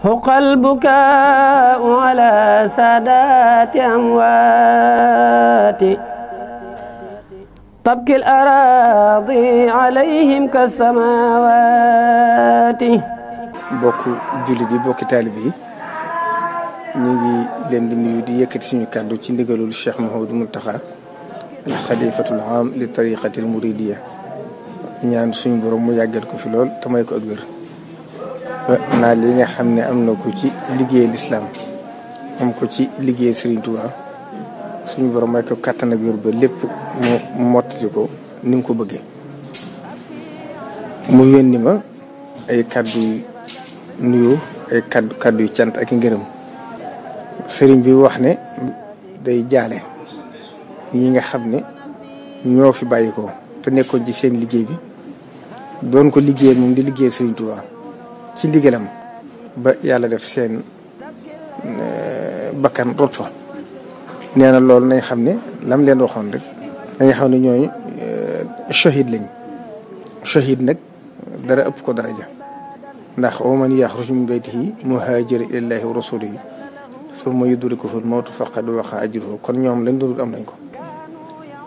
حق البكاء على سادات أموات تبكي الأراضي عليهم كالسماوات bokk jullit yi bokki taalibe yi ñu ngi leen di nuyu di yëkkati suñu kàddu ci ndigalul Cheikh Mouhamadou Mountakha al xalifatul aam li tariqatil muridiyya ñaan suñu borom mu yàggal ko fi lool te may ko ak wér naa li nga xam ne am na ko ci liggéey lislaam am ko ci liggéey Serigne Touba suñu borom may ko kàttan ak wér ba lépp mu mottali ko ni mu ko bëggee mu yónni ma ay kàddu nuyu ay kàddu yu cant ak ngërëm sëriñ bi wax ne day jaale ñi nga xam ne ñoo fi bàyyi ko te nekkoon ci seen liggéey bi doon ko liggéeyal moom di liggéey Serigne Touba ci ndigalam ba yàlla def seen bakkan rot fa nee na loolu nañ xam ne lam leen waxoon rek dañuy xam ne ñooñu shahid lañ shahid nag dara ëpp ko daraja ndax wa man yaxruj min baytihi muhaajira ilallahi wa rasulihi summa yudrikuhu al-mawtu faqad waqa ajruhu kon ñoom lañ doon am nañ ko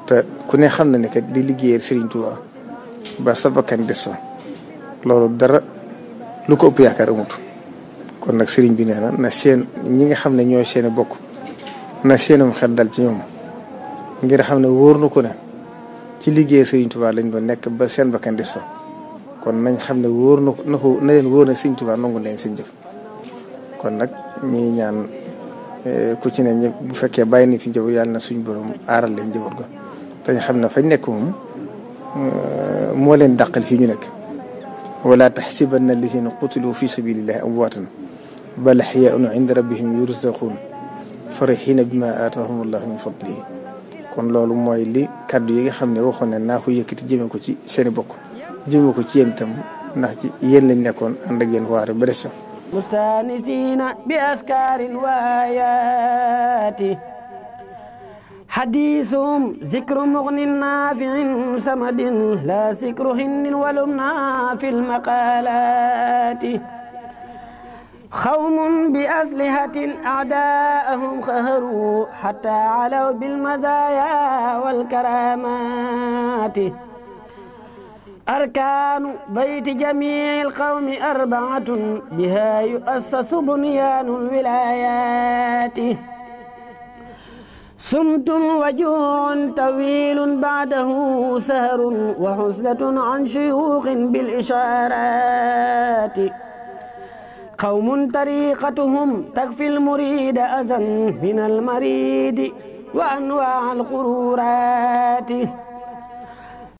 te ku ne xam na ne kat di liggéeyal Serigne Touba ba sa bakkan des fa loolu dara lu ko ëpp yaakaar amut kon nag Serigne bi nee na seen ñi nga xam ne ñooy seen bokk na seenum xel dal ci ñoom ngir xam ne wóor na ko ne ci liggéey Serigne Touba lañ doon nekk ba seen bakkan des fa kon nañ xam ne wóor na ko na leen wóor na Serigne Touba nangu leen seen jëf kon nag ñi ñaan ku ci ne ñëpp bu fekkee bàyyi na fi njaboot yàlla na suñu borom aaral leen njaboot ga te ñu xam ne fañ nekk moom moo leen dàqal fii ñu nekk wala taxsibanna allazina qutilu fi sabilillahi amwaatan bal ahyaa'un inda rabbihim yurzaquun farihina bima aataahum allahu min fadlihi kon loolu mooy li kaddu yi nga xam ne waxoon ne naa ko yëkkati jëme ko ci seeni bokk jëme ko ci yéen itam ndax ci yéen lañ nekkoon ànd ak yéen waare ba des mustaanisiina bi askaarin wa aayaati حديثهم ذكر مغن نافع سمد لا ذكر هن ولمنا في المقالات قوم بأسلحة أعداءهم قهروا حتى علوا بالمزايا والكرامات أركان بيت جميع القوم أربعة بها يؤسس بنيان الولايات صمت وجوع طويل بعده سهر وحزلة عن شيوخ بالإشارات قوم طريقتهم تكفي المريد أذى من المريد وأنواع القرورات